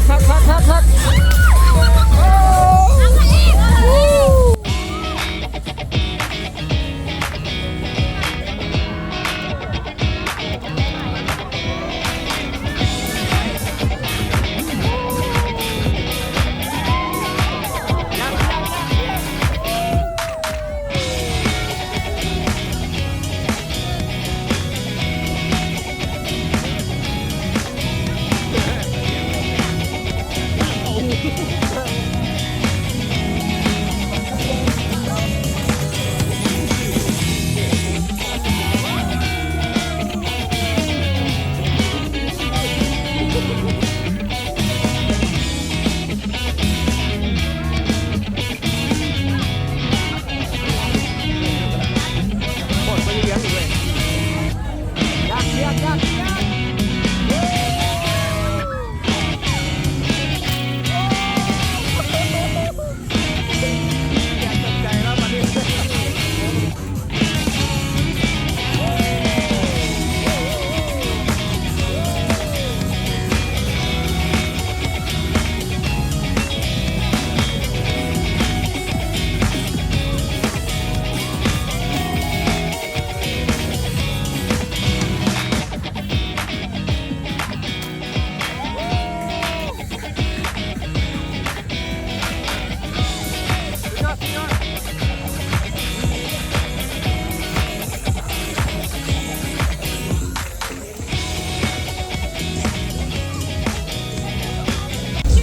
ຄັກໆໆ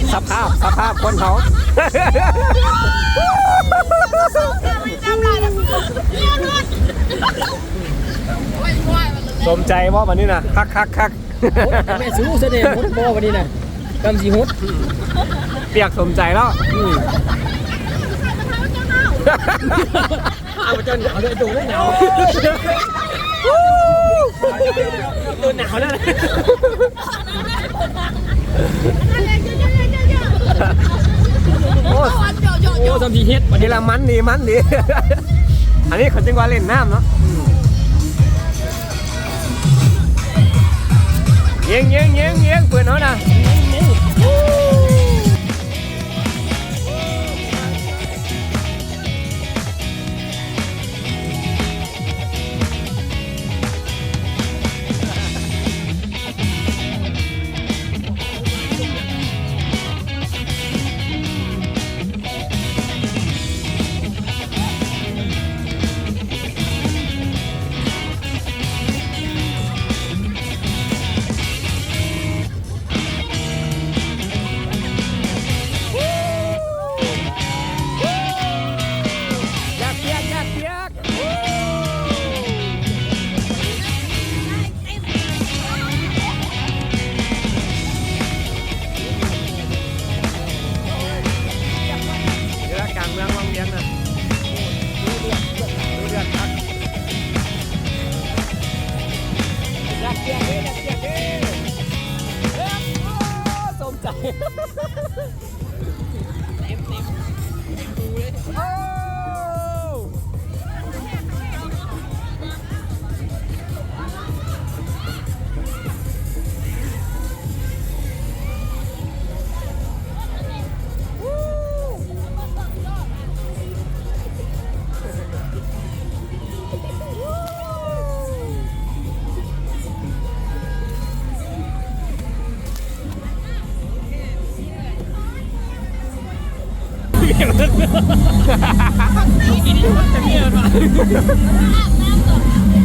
ໆ ສະພາບ ສະພາບຄົນເຮົາ ສົມໃຈບໍ່ບັດນີ້ນະ? ຄັກໆໆ ໂອ້ຍ ແມ່ສູ້ສະແດງໝົດບໍ່ບັດນີ້ນະ? ກຳຊິຫົດ ປຽກສົມໃຈແລ້ວ ອືມ. ເອົາ ເຈົ້າໜາວເດີ ໂຕໄດ້ໜາວ ໂຕໜາວແລ້ວ ໂອ້ ໂອ້ ຊ່ຳຊິເຮັດ ບັດນີ້ລະ ມັນດີ ມັນດີ ອັນນີ້ເຂົາຈຶ່ງວ່າຫຼິ້ນນ້ຳເນາະ ອືມ. ຍິງ ຍິງ ຍິງ ຍິງ ປືນເຮົານະ. ຢາກປຽກ ຢາກປຽກ. ຢູ່ກາງເມືອງວັງວຽງນະ ດູເດືອດ ດູເດືອດຄັກ ຢາກປຽກເດ້ ຢາກປຽກເດ້ ເອີ ສົມໃຈ.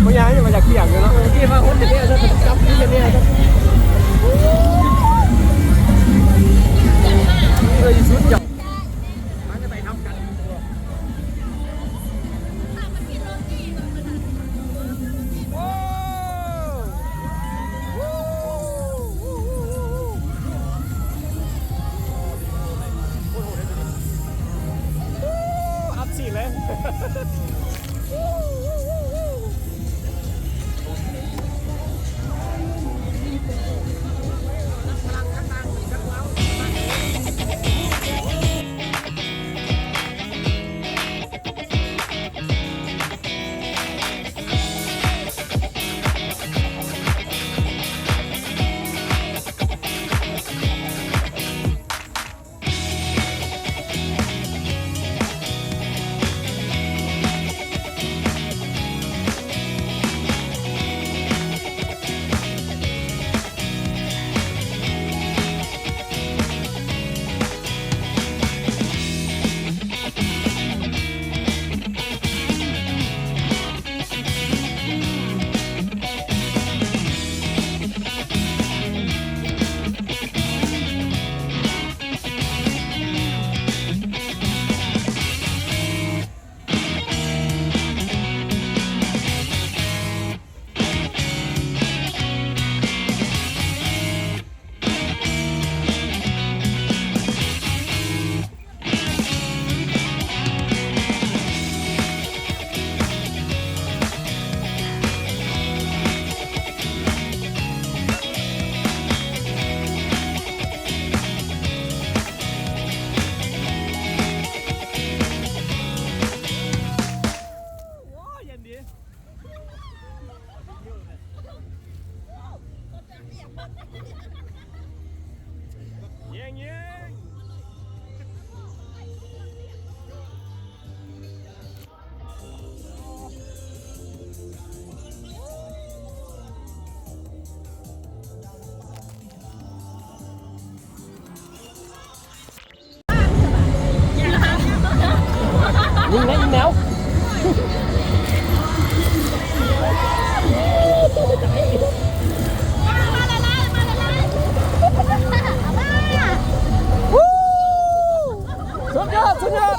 ບໍ່ຢາກໃຫ້ມາຈາກປຽກຢູ່ເນາະ ທີ່ວ່າຄົນແທ້ໆ ຈັບຄືແທ້ໆ ເອີຍ ສຸດຍອດ. ອັດສີດເລີຍ. ໂ ຍິງແລ້ວ ຍິງແລ້ວ ສຸດຍອດ ສຸດຍອດ.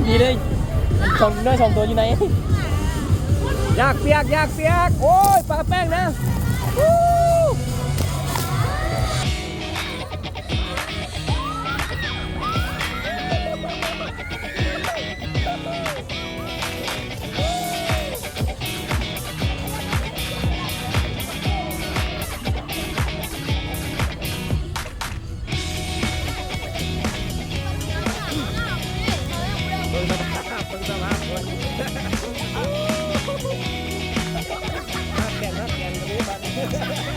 ດີເລີຍ ສອງນ້ອຍສອງໂຕຢູ່ໃນ ຢາກປຽກ ຢາກປຽກ ໂອ້ຍ ປາແປ້ງນະ. ເບິ່ງສະພາບ ເບິ່ງສະພາບຄົນ ຮັກແກ່ນ ຮັກແກ່ນ ກະເລີຍບາດນີ້.